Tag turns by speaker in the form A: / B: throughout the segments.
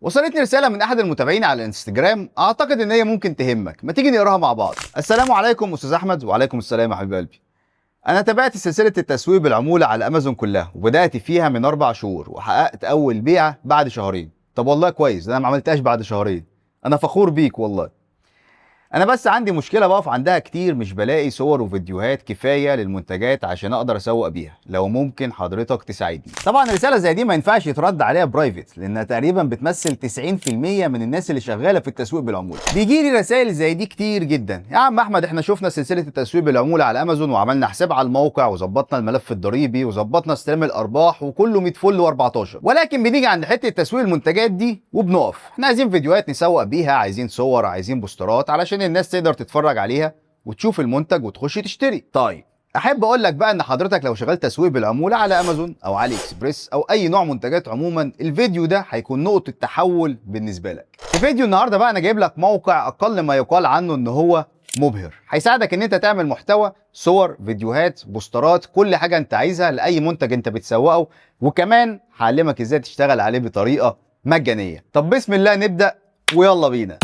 A: وصلتني رسالة من احد المتابعين على الانستجرام، اعتقد ان هي ممكن تهمك، ما تيجي نقراها مع بعض. السلام عليكم استاذ احمد. وعليكم السلام يا حبيب قلبي. انا تابعت سلسلة التسويق بالعموله على امازون كلها، وبدات فيها من 4 شهور، وحققت اول بيعه بعد شهرين. طب والله كويس، ده انا ما عملتهاش بعد شهرين. انا فخور بيك والله. انا بس عندي مشكلة بقف عندها كتير، مش بلاقي صور وفيديوهات كفاية للمنتجات عشان اقدر اسوق بيها. لو ممكن حضرتك تساعدني. طبعا رسالة زي دي ما ينفعش يترد عليها private، لانها تقريبا بتمثل 90% من الناس اللي شغالة في التسويق بالعموله. بيجي لي رسائل زي دي كتير جدا: يا عم احمد، احنا شفنا سلسلة التسويق بالعموله على امازون، وعملنا حساب على الموقع، وظبطنا الملف الضريبي، وظبطنا استلام الارباح، وكله 100 فل و14، ولكن بنيجي عند حتة تسويق المنتجات دي وبنقف. احنا عايزين فيديوهات نسوق بيها، عايزين صور، عايزين بوسترات علشان الناس تقدر تتفرج عليها وتشوف المنتج وتخش تشتري. طيب، احب اقول لك بقى ان حضرتك لو شغال تسويق بالعموله على امازون او علي اكسبريس او اي نوع منتجات عموما، الفيديو ده هيكون نقطة تحول بالنسبة لك. في فيديو النهارده بقى انا جايب لك موقع اقل ما يقال عنه ان هو مبهر، هيساعدك ان انت تعمل محتوى، صور، فيديوهات، بوسترات، كل حاجة انت عايزها لاي منتج انت بتسوقه، وكمان هعلمك ازاي تشتغل عليه بطريقة مجانيه. طب بسم الله نبدا ويلا بينا.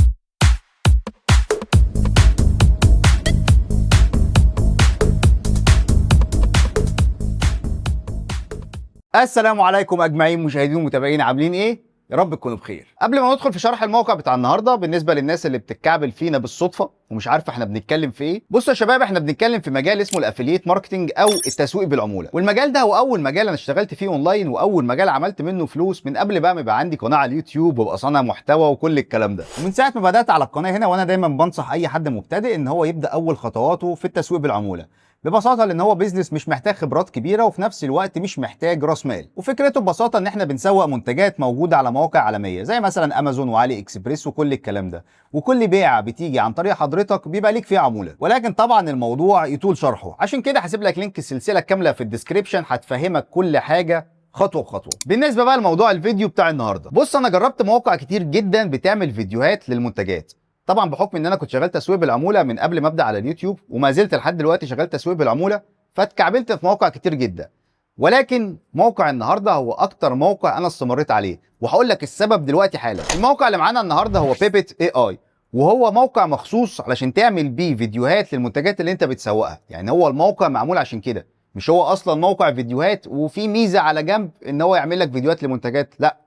A: السلام عليكم اجمعين مشاهدين ومتابعين، عاملين ايه؟ يا رب تكونوا بخير. قبل ما ندخل في شرح الموقع بتاع النهارده، بالنسبة للناس اللي بتتكعبل فينا بالصدفة ومش عارفه احنا بنتكلم في ايه، بصوا يا شباب، احنا بنتكلم في مجال اسمه ال affiliate marketing او التسويق بالعموله، والمجال ده هو اول مجال انا اشتغلت فيه اونلاين، واول مجال عملت منه فلوس من قبل بقى ما يبقى عندي قناة على اليوتيوب وابقى صانع محتوى وكل الكلام ده. ومن ساعة ما بدات على القناة هنا وانا دايما بنصح اي حد مبتدئ ان هو يبدا اول خطواته في التسويق بالعموله، ببساطة لان هو business مش محتاج خبرات كبيره، وفي نفس الوقت مش محتاج راس مال. وفكرته ببساطة ان احنا بنسوق منتجات موجودة على مواقع عالمية زي مثلا امازون وعلي اكسبريس وكل الكلام ده، وكل بيعه بتيجي عن طريق حضرتك بيبقى ليك فيها عموله. ولكن طبعا الموضوع يطول شرحه، عشان كده هسيب لك link السلسلة الكاملة في ال description، هتفهمك كل حاجة خطوة بخطوة. بالنسبة بقى لموضوع الفيديو بتاع النهارده، بص، انا جربت مواقع كتير جدا بتعمل فيديوهات للمنتجات، طبعا بحكم ان انا كنت شغال تسويق بالعموله من قبل ما ابدا على اليوتيوب، وما زلت لحد دلوقتي شغال تسويق بالعموله، فاتكعبلت في مواقع كتير جدا. ولكن موقع النهارده هو اكتر موقع انا استمريت عليه، وهقول لك السبب دلوقتي حالا. الموقع اللي معانا النهارده هو Pippit AI، وهو موقع مخصوص علشان تعمل بيه فيديوهات للمنتجات اللي انت بتسوقها. يعني هو الموقع معمول عشان كده، مش هو اصلا موقع فيديوهات وفي ميزة على جنب ان هو يعمل لك فيديوهات لمنتجات، لا،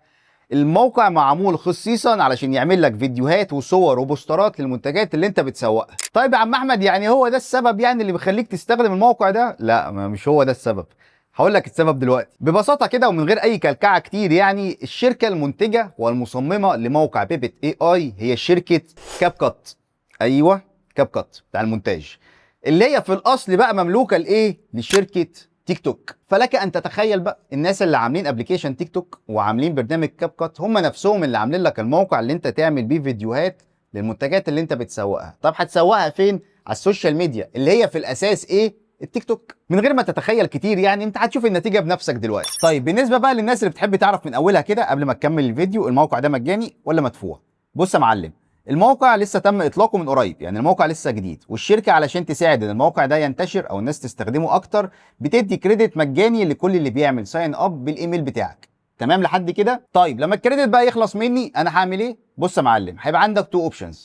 A: الموقع معمول خصيصا علشان يعمل لك فيديوهات وصور وبوسترات للمنتجات اللي انت بتسوقها. طيب يا عم احمد، يعني هو ده السبب يعني اللي بيخليك تستخدم الموقع ده؟ لا، ما مش هو ده السبب، هقول لك السبب دلوقتي ببساطة كده ومن غير اي كلكعه كتير. يعني الشركة المنتجة والمصممه لموقع Pippit AI هي شركة CapCut. ايوه، CapCut بتاع المونتاج، اللي هي في الاصل بقى مملوكة لايه؟ لشركة تيك توك. فلك ان تتخيل بقى الناس اللي عاملين application تيك توك وعاملين برنامج CapCut هم نفسهم اللي عاملين لك الموقع اللي انت تعمل بيه فيديوهات للمنتجات اللي انت بتسوقها. طب هتسوقها فين؟ على ال social media اللي هي في الاساس ايه؟ التيك توك. من غير ما تتخيل كتير، يعني انت هتشوف النتيجة بنفسك دلوقتي. طيب، بالنسبة بقى للناس اللي بتحب تعرف من اولها كده قبل ما تكمل الفيديو، الموقع ده مجاني ولا مدفوع؟ بص يا معلم، الموقع لسه تم اطلاقه من قريب، يعني الموقع لسه جديد، والشركة علشان تساعد ان الموقع ده ينتشر او الناس تستخدمه اكتر بتدي credit مجاني لكل اللي بيعمل sign up بالايميل بتاعك. تمام لحد كده؟ طيب، لما ال credit بقى يخلص مني انا هعمل ايه؟ بص يا معلم، هيبقى عندك two options: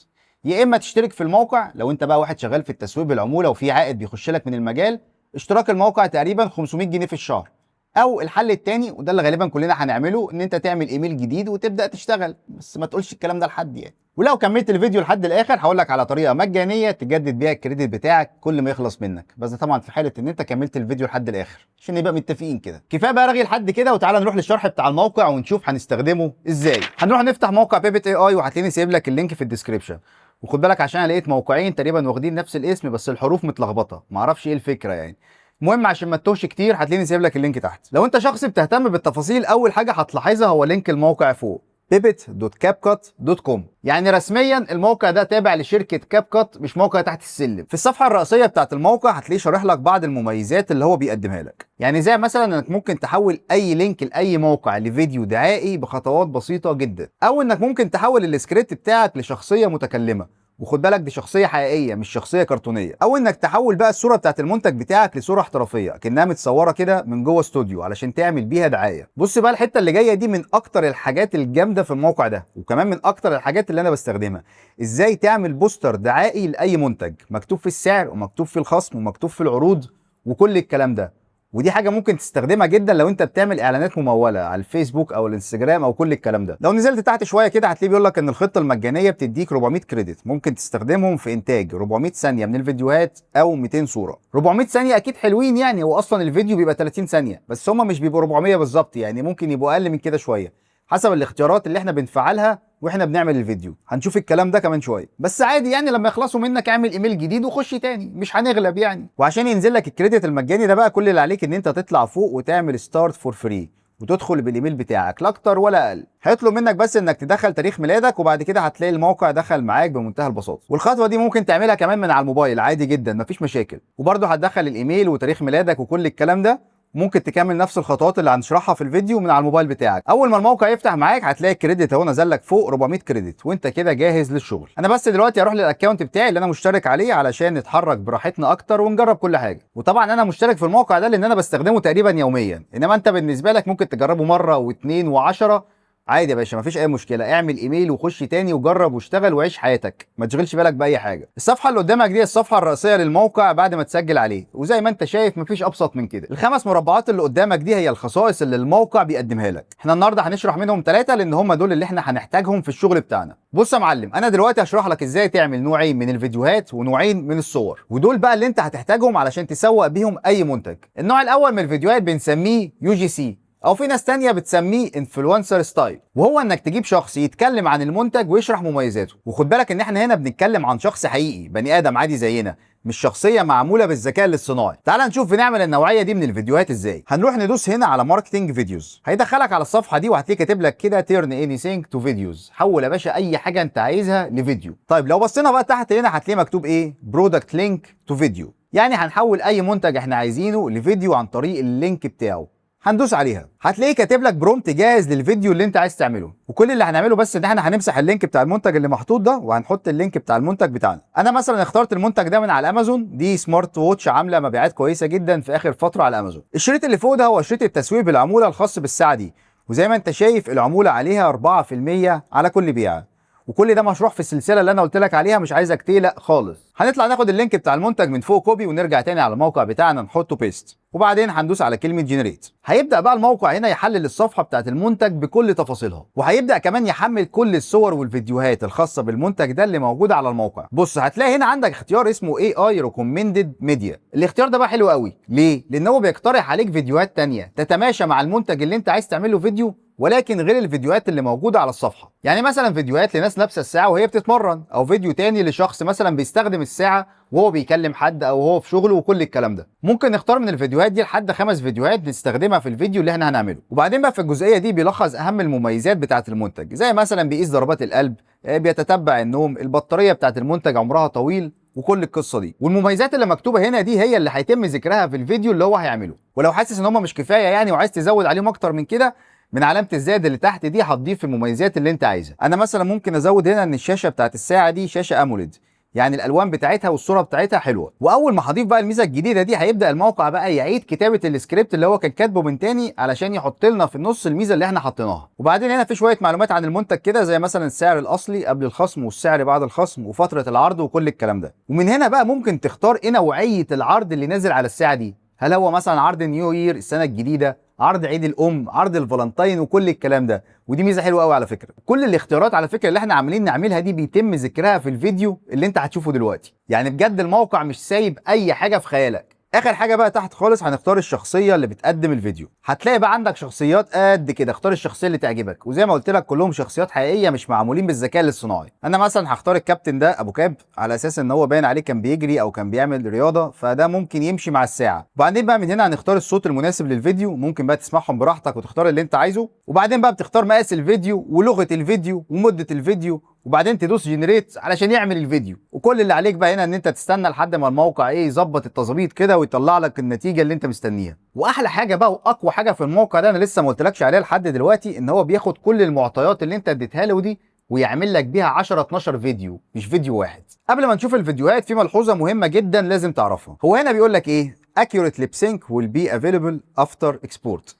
A: يا اما تشترك في الموقع لو انت بقى واحد شغال في التسويق بالعموله وفي عائد بيخش لك من المجال، اشتراك الموقع تقريبا 500 جنيه في الشهر، او الحل التاني، وده اللي غالبا كلنا هنعمله، ان انت تعمل ايميل جديد وتبدا تشتغل، بس ما تقولش الكلام ده لحد يعني. ولو كملت الفيديو لحد الاخر هقول لك على طريقه مجانية تجدد بيها ال credit بتاعك كل ما يخلص منك، بس ده طبعا في حاله ان انت كملت الفيديو لحد الاخر، عشان نبقى متفقين كده. كفاية بقى رغي لحد كده، وتعالى نروح للشرح بتاع الموقع ونشوف هنستخدمه ازاي. هنروح نفتح موقع Pippit AI، وهتلاقيني سايب لك ال link في ال description. وخد بالك عشان انا لقيت موقعين تقريبا واخدين نفس الاسم بس الحروف متلخبطه، معرفش ايه الفكرة يعني. المهم عشان ما تتوهش كتير هتلاقيني سايب لك ال link تحت. لو انت شخص بتهتم بالتفاصيل، اول حاجة هتلاحظها هو link الموقع فوق pippit.capcut.com، يعني رسميا الموقع ده تابع لشركة CapCut، مش موقع تحت السلم. في الصفحة الرئيسية بتاعت الموقع هتلاقيه شارح لك بعض المميزات اللي هو بيقدمها لك، يعني زي مثلا انك ممكن تحول اي link لاي موقع لفيديو دعائي بخطوات بسيطة جدا، او انك ممكن تحول السكريبت بتاعك لشخصية متكلمه. وخد بالك دي شخصية حقيقية مش شخصية كرتونيه. او انك تحول بقى الصورة بتاعت المنتج بتاعك لصورة احترافية كانها متصورة كده من جوه استوديو علشان تعمل بيها دعاية. بص بقى الحتة اللي جاية دي من اكتر الحاجات الجامدة في الموقع ده، وكمان من اكتر الحاجات اللي انا بستخدمها. ازاي تعمل poster دعائي لاي منتج مكتوب فيه السعر ومكتوب فيه الخصم ومكتوب فيه العروض وكل الكلام ده. ودي حاجة ممكن تستخدمها جدا لو انت بتعمل اعلانات مموله على الفيسبوك او الانستجرام او كل الكلام ده. لو نزلت تحت شوية كده هتلاقيه بيقول لك ان الخطة المجانية بتديك 400 credit ممكن تستخدمهم في انتاج 400 ثانية من الفيديوهات او 200 صوره. 400 ثانية اكيد حلوين يعني، هو اصلا الفيديو بيبقى 30 ثانية، بس هم مش بيبقوا 400 بالظبط، يعني ممكن يبقوا اقل من كده شوية حسب الاختيارات اللي احنا بنفعلها واحنا بنعمل الفيديو. هنشوف الكلام ده كمان شوية، بس عادي يعني لما يخلصوا منك اعمل ايميل جديد وخش تاني، مش هنغلب يعني. وعشان ينزل لك ال credit المجاني ده بقى كل اللي عليك ان انت تطلع فوق وتعمل start for free وتدخل بالايميل بتاعك، لا اكتر ولا اقل. هيطلب منك بس انك تدخل تاريخ ميلادك، وبعد كده هتلاقي الموقع دخل معاك بمنتهى البساطة. والخطوة دي ممكن تعملها كمان من على الموبايل عادي جدا، مفيش مشاكل. وبرده هتدخل الايميل وتاريخ ميلادك وكل الكلام ده. ممكن تكمل نفس الخطوات اللي هنشرحها في الفيديو من على الموبايل بتاعك. اول ما الموقع يفتح معاك هتلاقي ال credit اهو نزل لك فوق 400 credit، وانت كده جاهز للشغل. انا بس دلوقتي هروح لل account بتاعي اللي انا مشترك عليه علشان نتحرك براحتنا اكتر ونجرب كل حاجة. وطبعا انا مشترك في الموقع ده لان انا بستخدمه تقريبا يوميا، انما انت بالنسبة لك ممكن تجربه مرة واثنين وعشرة عادي يا باشا، مفيش اي مشكلة. اعمل ايميل وخش تاني وجرب واشتغل وعيش حياتك، ما تشغلش بالك باي حاجة. الصفحة اللي قدامك دي الصفحة الرئيسية للموقع بعد ما تسجل عليه، وزي ما انت شايف مفيش ابسط من كده. الخمس مربعات اللي قدامك دي هي الخصائص اللي الموقع بيقدمها لك. احنا النهارده هنشرح منهم 3 لان هم دول اللي احنا هنحتاجهم في الشغل بتاعنا. بص يا معلم، انا دلوقتي هشرح لك ازاي تعمل نوعين من الفيديوهات ونوعين من الصور، ودول بقى اللي انت هتحتاجهم علشان تسوق بيهم اي منتج. النوع الاول من الفيديوهات بنسميه UGC، او في ناس تانية بتسميه influencer style، وهو انك تجيب شخص يتكلم عن المنتج ويشرح مميزاته. وخد بالك ان احنا هنا بنتكلم عن شخص حقيقي، بني ادم عادي زينا، مش شخصية معمولة بالذكاء الاصطناعي. تعال نشوف بنعمل النوعية دي من الفيديوهات ازاي. هنروح ندوس هنا على marketing videos، هيدخلك على الصفحة دي وهتلاقي كاتب لك كده turn anything to videos، حول يا باشا اي حاجة انت عايزها لفيديو. طيب لو بصينا بقى تحت هنا هتلاقي مكتوب ايه؟ product link to video، يعني هنحول اي منتج احنا عايزينه لفيديو عن طريق ال link بتاعه. هندوس عليها هتلاقيه كاتب لك prompt جاهز للفيديو اللي انت عايز تعمله، وكل اللي هنعمله بس ان احنا هنمسح ال link بتاع المنتج اللي محطوط ده وهنحط ال link بتاع المنتج بتاعنا. انا مثلا اخترت المنتج ده من على امازون، دي smart watch عامله مبيعات كويسة جدا في اخر فترة على امازون. الشريط اللي فوق ده هو شريط التسويق بالعموله الخاص بالساعة دي، وزي ما انت شايف العمولة عليها 4% على كل بيعه، وكل ده مشروح في السلسلة اللي انا قلت لك عليها، مش عايزك تقلق خالص. هنطلع ناخد ال link بتاع المنتج من فوق copy ونرجع تاني على الموقع بتاعنا نحطه paste، وبعدين هندوس على كلمة generate. هيبدا بقى الموقع هنا يحلل الصفحة بتاعت المنتج بكل تفاصيلها، وهيبدا كمان يحمل كل الصور والفيديوهات الخاصة بالمنتج ده اللي موجودة على الموقع. بص هتلاقي هنا عندك اختيار اسمه AI recommended media. الاختيار ده بقى حلو قوي، ليه؟ لان هو بيقترح عليك فيديوهات تانية تتماشى مع المنتج اللي انت عايز تعمله فيديو، ولكن غير الفيديوهات اللي موجودة على الصفحة. يعني مثلا فيديوهات لناس لابسه الساعة وهي بتتمرن، او فيديو تاني لشخص مثلا بيستخدم الساعة وهو بيكلم حد او هو في شغله وكل الكلام ده. ممكن نختار من الفيديوهات دي لحد 5 فيديوهات نستخدمها في الفيديو اللي احنا هنعمله. وبعدين بقى في الجزئية دي بيلخص اهم المميزات بتاعه المنتج، زي مثلا بيقيس ضربات القلب، بيتتبع النوم، البطارية بتاعه المنتج عمرها طويل، وكل القصة دي. والمميزات اللي مكتوبة هنا دي هي اللي هيتم ذكرها في الفيديو اللي هو هيعمله. ولو حاسس ان هم مش كفاية يعني وعايز تزود عليهم اكتر من كده، من علامة الزائد اللي تحت دي هتضيف المميزات اللي انت عايزها. انا مثلا ممكن ازود هنا ان الشاشة بتاعت الساعة دي شاشة AMOLED، يعني الالوان بتاعتها والصورة بتاعتها حلوة. واول ما هضيف بقى الميزة الجديدة دي هيبدا الموقع بقى يعيد كتابه السكريبت اللي هو كان كاتبه من تاني علشان يحط لنا في النص الميزة اللي احنا حطيناها. وبعدين هنا في شوية معلومات عن المنتج كده، زي مثلا السعر الاصلي قبل الخصم والسعر بعد الخصم وفترة العرض وكل الكلام ده. ومن هنا بقى ممكن تختار ايه نوعية العرض اللي نازل على الساعة دي، هل هو مثلا عرض new year السنة الجديدة، عرض عيد الام، عرض الفالنتين وكل الكلام ده. ودي ميزة حلوة قوي على فكرة. كل الاختيارات على فكرة اللي احنا عاملين نعملها دي بيتم ذكرها في الفيديو اللي انت هتشوفه دلوقتي، يعني بجد الموقع مش سايب اي حاجة في خيالك. اخر حاجة بقى تحت خالص هنختار الشخصية اللي بتقدم الفيديو. هتلاقي بقى عندك شخصيات قد كده، اختار الشخصية اللي تعجبك، وزي ما قلت لك كلهم شخصيات حقيقية مش معمولين بالذكاء الاصطناعي. انا مثلا هختار الكابتن ده ابو كاب، على اساس ان هو باين عليه كان بيجري او كان بيعمل رياضة، فده ممكن يمشي مع الساعة. وبعدين بقى من هنا هنختار الصوت المناسب للفيديو، ممكن بقى تسمعهم براحتك وتختار اللي انت عايزه. وبعدين بقى بتختار مقاس الفيديو ولغة الفيديو ومده الفيديو، وبعدين تدوس generate علشان يعمل الفيديو. وكل اللي عليك بقى هنا ان انت تستنى لحد ما الموقع ايه يظبط التظبيط كده ويطلع لك النتيجة اللي انت مستنيها. واحلى حاجة بقى واقوى حاجة في الموقع ده انا لسه ما قلتلكش عليها لحد دلوقتي، ان هو بياخد كل المعطيات اللي انت اديتها له دي ويبدا يحللها ويفهمها، ويعمل لك بيها 10 12 فيديو، مش فيديو واحد. قبل ما نشوف الفيديوهات في ملحوظة مهمة جدا لازم تعرفها. هو هنا بيقول لك ايه؟ accurate lip sync will be available after export.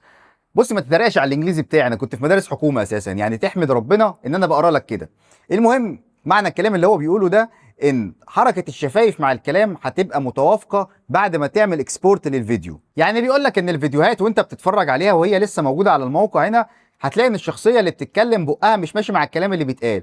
A: بص، ما تتريقش على الانجليزي بتاعي، انا كنت في مدارس حكومة اساسا، يعني تحمد ربنا ان انا بقرا لك كده. المهم، معنى الكلام اللي هو بيقوله ده ان حركة الشفايف مع الكلام هتبقى متوافقة بعد ما تعمل export للفيديو. يعني بيقول لك ان الفيديوهات وانت بتتفرج عليها وهي لسه موجودة على الموقع هنا، هتلاقي ان الشخصية اللي بتتكلم بقها مش ماشي مع الكلام اللي بيتقال.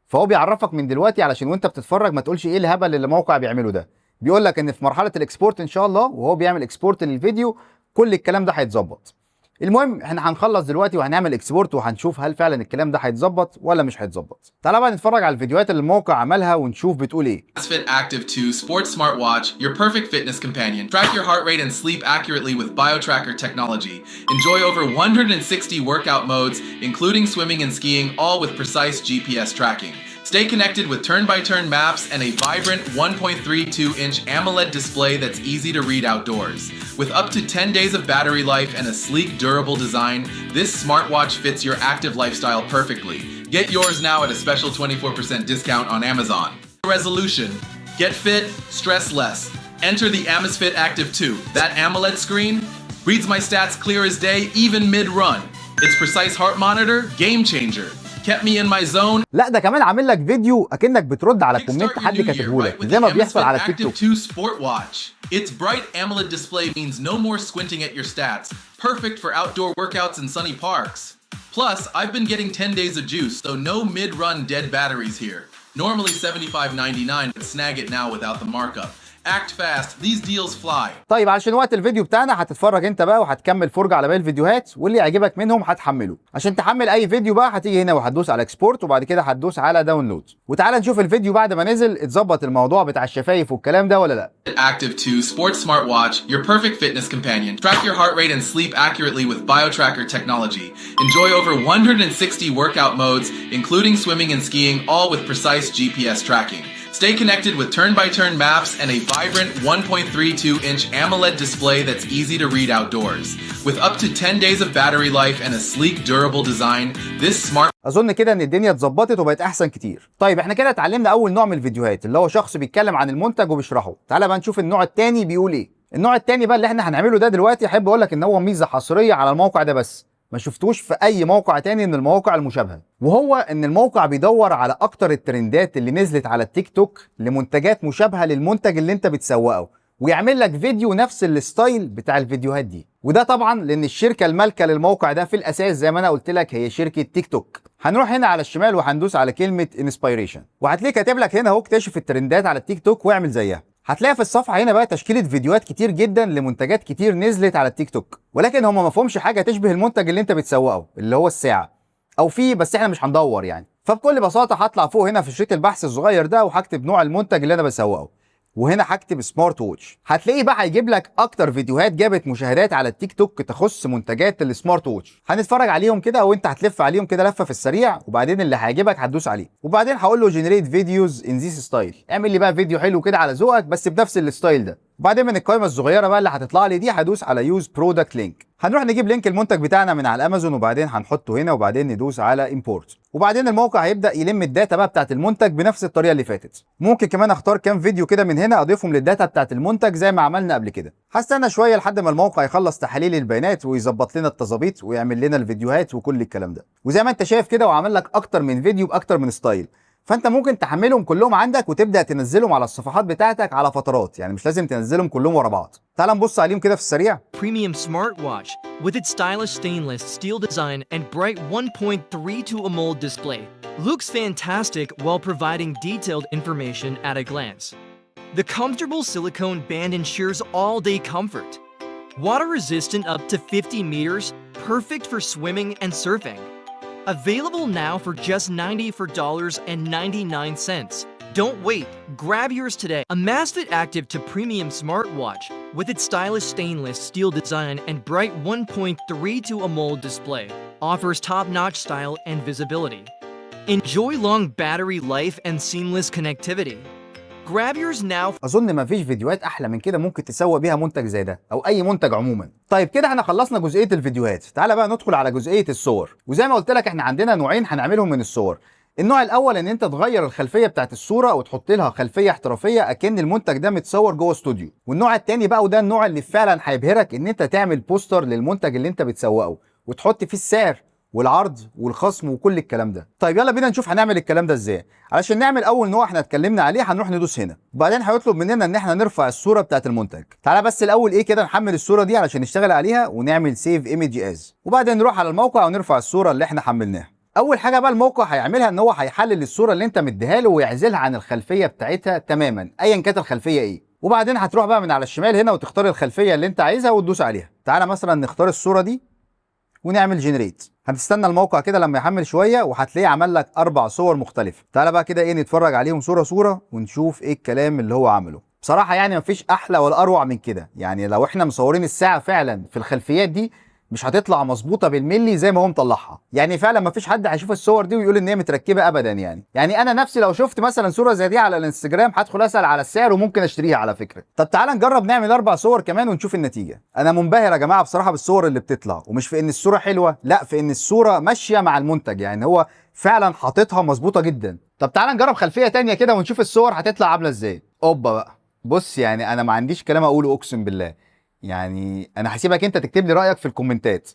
A: فهو بيعرفك من دلوقتي علشان وانت بتتفرج ما تقولش ايه الهبل اللي الموقع بيعمله ده. بيقول لك ان في مرحلة ال export ان شاء الله، وهو بيعمل export للفيديو، كل الكلام ده هيتظبط. المهم، احنا هنخلص دلوقتي وهنعمل export وهنشوف هل فعلا الكلام ده هيتظبط ولا مش هيتظبط. تعالى بقى نتفرج على الفيديوهات اللي الموقع عملها ونشوف بتقول ايه.
B: Amazfit Active 2 Sports Smartwatch, your perfect fitness companion. Track your heart rate and sleep accurately with BioTracker technology. Enjoy over 160 workout modes, including swimming and skiing, all with precise GPS tracking. Stay connected with turn by turn maps and a vibrant 1.32 inch AMOLED display that's easy to read outdoors. With up to 10 days of battery life and a sleek, durable design, this smartwatch fits your active lifestyle perfectly. Get yours now at a special 24% discount on Amazon. Resolution. Get fit, stress less. Enter the Amazfit Active 2. That AMOLED screen reads my stats clear as day, even mid run. Its precise heart monitor, game changer. Kept me in my zone.
A: لا، ده كمان عامل لك فيديو اكنك بترد على comment حد كاتبه لك، زي ما بيحصل على التيك
B: Active
A: توك.
B: 2 Sport Watch. Its bright AMOLED display means no more squinting at your stats. Perfect for outdoor workouts in sunny parks. Plus, I've been getting 10 days of juice, so no mid-run dead batteries here. Normally $75.99, but snag it now without the markup. Act fast, these deals fly.
A: طيب، علشان وقت الفيديو بتاعنا هتتفرج انت بقى وهتكمل فرجه على باقي الفيديوهات، واللي يعجبك منهم هتحمله. عشان تحمل اي فيديو بقى هتيجي هنا وهتدوس على export وبعد كده هتدوس على download. وتعالى نشوف الفيديو بعد ما نزل، اتظبط الموضوع بتاع الشفايف والكلام ده ولا لا.
B: Active 2 Sports Smartwatch, your perfect fitness companion. Track your heart rate and sleep accurately with BioTracker technology. Enjoy over 160 workout modes, including swimming and skiing, all with precise GPS tracking. Stay connected with turn by turn maps and a vibrant 1.32 inch AMOLED display that's easy to read outdoors. With up to 10 days of battery life and a sleek, durable design, this smart
A: اظن كده ان الدنيا اتظبطت وبقت احسن كتير. طيب، احنا كده اتعلمنا اول نوع من الفيديوهات، اللي هو شخص بيتكلم عن المنتج وبيشرحه. تعالى بقى نشوف النوع التاني بيقول ايه. النوع التاني بقى اللي احنا هنعمله ده دلوقتي، احب اقول لك ان هو ميزة حصرية على الموقع ده بس، ما شفتوش في اي موقع تاني من المواقع المشابهه، وهو ان الموقع بيدور على اكتر الترندات اللي نزلت على التيك توك لمنتجات مشابهة للمنتج اللي انت بتسوقه، ويعمل لك فيديو نفس ال style بتاع الفيديوهات دي. وده طبعا لان الشركة المالكة للموقع ده في الاساس، زي ما انا قلت لك، هي شركة تيك توك. هنروح هنا على الشمال وهندوس على كلمة inspiration، وهتلاقي كاتب لك هنا اهو: اكتشف الترندات على التيك توك واعمل زيها. هتلاقي في الصفحة هنا بقى تشكيله فيديوهات كتير جدا لمنتجات كتير نزلت على التيك توك، ولكن هم ما فيهمش حاجة تشبه المنتج اللي انت بتسوقه اللي هو الساعه، او في بس احنا مش هندور يعني. فبكل بساطة هطلع فوق هنا في شريط البحث الصغير ده وهكتب نوع المنتج اللي انا بسوقه، وهنا هكتب smart watch. هتلاقيه بقى هيجيب لك اكتر فيديوهات جابت مشاهدات على التيك توك تخص منتجات ال smart watch. هنتفرج عليهم كده، وانت هتلف عليهم كده لفه في السريع، وبعدين اللي هيعجبك هتدوس عليه. وبعدين هقول له generate videos in this style، اعمل لي بقى فيديو حلو كده على ذوقك بس بنفس ال style ده. وبعدين من القائمة الصغيرة بقى اللي هتطلع لي دي هدوس على use product link. هنروح نجيب link المنتج بتاعنا من على الامازون، وبعدين هنحطه هنا، وبعدين ندوس على import، وبعدين الموقع هيبدا يلم ال data بقى بتاعت المنتج بنفس الطريقة اللي فاتت. ممكن كمان اختار كام فيديو كده من هنا اضيفهم لل data بتاعت المنتج زي ما عملنا قبل كده. هستنى شوية لحد ما الموقع يخلص تحاليل البيانات ويظبط لنا التظابيط ويعمل لنا الفيديوهات وكل الكلام ده. وزي ما انت شايف كده، وعمل لك اكتر من فيديو باكتر من style، فانت ممكن تحملهم كلهم عندك وتبدا تنزلهم على الصفحات بتاعتك على فترات، يعني مش لازم تنزلهم كلهم ورا بعض. تعال نبص عليهم كده في السريع.
C: Premium smartwatch with its stylish stainless steel design and bright 1.32 AMOLED display looks fantastic while providing detailed information at a glance. The comfortable silicone band ensures all-day comfort. Water resistant up to 50 meters, perfect for swimming and surfing. Available now for just $94.99. Don't wait, grab yours today. Amazfit Active 2 Premium Smartwatch with its stylish stainless steel design and bright 1.32 AMOLED display offers top-notch style and visibility. Enjoy long battery life and seamless connectivity. Grab yours now.
A: اظن ما فيش فيديوهات احلى من كده ممكن تسوق بيها منتج زي ده او اي منتج عموما. طيب، كده احنا خلصنا جزئية الفيديوهات. تعالى بقى ندخل على جزئية الصور. وزي ما قلت لك، احنا عندنا نوعين هنعملهم من الصور. النوع الاول ان انت تغير الخلفية بتاعت الصورة وتحط لها خلفية احترافية اكن المنتج ده متصور جوه استوديو. والنوع الثاني بقى، وده النوع اللي فعلا هيبهرك، ان انت تعمل poster للمنتج اللي انت بتسوقه وتحط فيه السعر والعرض والخصم وكل الكلام ده. طيب يلا بينا نشوف هنعمل الكلام ده ازاي. علشان نعمل اول نوع احنا اتكلمنا عليه هنروح ندوس هنا، وبعدين هيطلب مننا ان احنا نرفع الصورة بتاعت المنتج. تعالى بس الاول ايه كده نحمل الصورة دي علشان نشتغل عليها ونعمل save image as، وبعدين نروح على الموقع ونرفع الصورة اللي احنا حملناها. اول حاجة بقى الموقع هيعملها ان هو هيحلل الصورة اللي انت مديها له ويعزلها عن الخلفية بتاعتها تماما، ايا كانت الخلفية ايه. وبعدين هتروح بقى من على الشمال هنا وتختار الخلفية اللي انت عايزها وتدوس عليها. تعالى مثلا نختار الصورة دي ونعمل generate. هتستنى الموقع كده لما يحمل شوية وهتلاقيه عمل لك 4 صور مختلفة. تعالى بقى كده ايه نتفرج عليهم صوره صوره ونشوف ايه الكلام اللي هو عمله. بصراحة يعني مفيش احلى ولا اروع من كده. يعني لو احنا مصورين الساعة فعلا في الخلفيات دي مش هتطلع مظبوطة بالملي زي ما هو مطلعها. يعني فعلا مفيش حد هيشوف الصور دي ويقول ان هي متركبه ابدا. يعني انا نفسي لو شفت مثلا صوره زي دي على الانستجرام هدخل اسال على السعر وممكن اشتريها على فكرة. طب تعالى نجرب نعمل 4 صور كمان ونشوف النتيجة. انا منبهر يا جماعة بصراحة بالصور اللي بتطلع، ومش في ان الصورة حلوة، لا في ان الصورة ماشية مع المنتج، يعني هو فعلا حاططها مظبوطة جدا. طب تعالى نجرب خلفية تانية كده ونشوف الصور هتطلع عامله ازاي. اوبا بقى، بص يعني انا ما عنديش كلام اقوله اقسم بالله. يعني انا هسيبك انت تكتب لي رايك في الكومنتات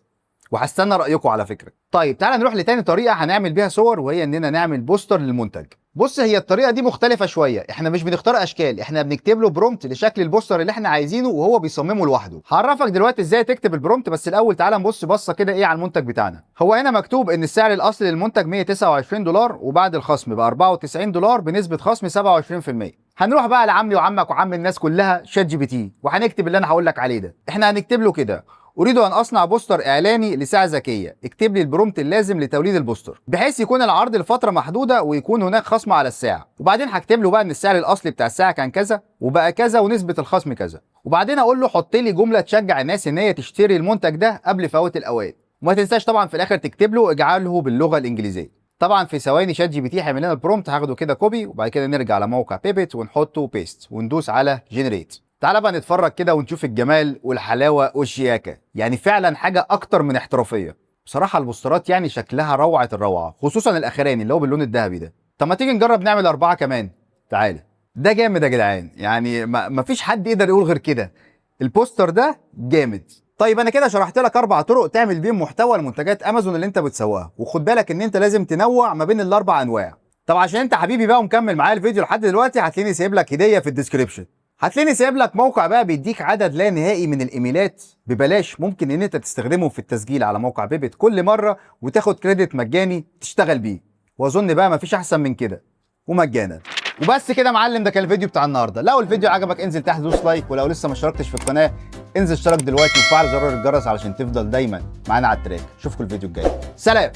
A: وهستنى رايكم على فكرة. طيب تعالى نروح لتاني طريقه هنعمل بيها صور، وهي اننا نعمل poster للمنتج. بص هي الطريقة دي مختلفة شوية، احنا مش بنختار اشكال، احنا بنكتب له prompt لشكل ال poster اللي احنا عايزينه وهو بيصممه لوحده. هعرفك دلوقتي ازاي تكتب ال prompt، بس الاول تعالى نبص بصة كده ايه على المنتج بتاعنا. هو هنا مكتوب ان السعر الاصلي للمنتج $129 وبعد الخصم ب $94 بنسبة خصم 27%. هنروح بقى لعمي وعمك وعم الناس كلها ChatGPT وهنكتب اللي انا هقول لك عليه ده. احنا هنكتب له كده: اريد ان اصنع poster اعلاني لساعة ذكية، اكتب لي ال prompt اللازم لتوليد ال poster بحيث يكون العرض لفترة محدودة ويكون هناك خصم على الساعة. وبعدين هكتب له بقى ان السعر الاصلي بتاع الساعة كان كذا وبقى كذا ونسبه الخصم كذا. وبعدين اقول له حط لي جملة تشجع الناس ان هي تشتري المنتج ده قبل فوات الاوان. وما تنساش طبعا في الاخر تكتب له اجعله باللغة الانجليزية. طبعا في ثواني ChatGPT هيعمل لنا ال prompt، هاخده كده copy وبعد كده نرجع على موقع Pippit ونحطه paste وندوس على generate. تعالى بقى نتفرج كده ونشوف الجمال والحلاوه والشياكه. يعني فعلا حاجة اكتر من احترافية بصراحة. البوسترات يعني شكلها روعه الروعة، خصوصا الاخراني اللي هو باللون الذهبي ده. طب ما تيجي نجرب نعمل 4 كمان. تعالى، ده جامد يا جدعان، يعني ما فيش حد يقدر يقول غير كده، ال poster ده جامد. طيب انا كده شرحت لك 4 طرق تعمل بيهم محتوى لمنتجات امازون اللي انت بتسوقها، وخد بالك ان انت لازم تنوع ما بين ال4 انواع. طب عشان انت حبيبي بقى ومكمل معايا الفيديو لحد دلوقتي هتلاقيني سايب لك هديه في ال description. هتلاقيني سايب لك موقع بقى بيديك عدد لا نهائي من الايميلات ببلاش، ممكن ان انت تستخدمه في التسجيل على موقع Pippit كل مرة وتاخد credit مجاني تشتغل بيه. واظن بقى مفيش احسن من كده، ومجانا. وبس كده يا معلم، ده كان الفيديو بتاع النهارده. لو الفيديو عجبك انزل تحت دوس like، ولو لسه ما اشتركتش في القناة انزل اشترك دلوقتي وفعل زرار الجرس علشان تفضل دايما معانا على ال track. اشوفكم الفيديو الجاي، سلام.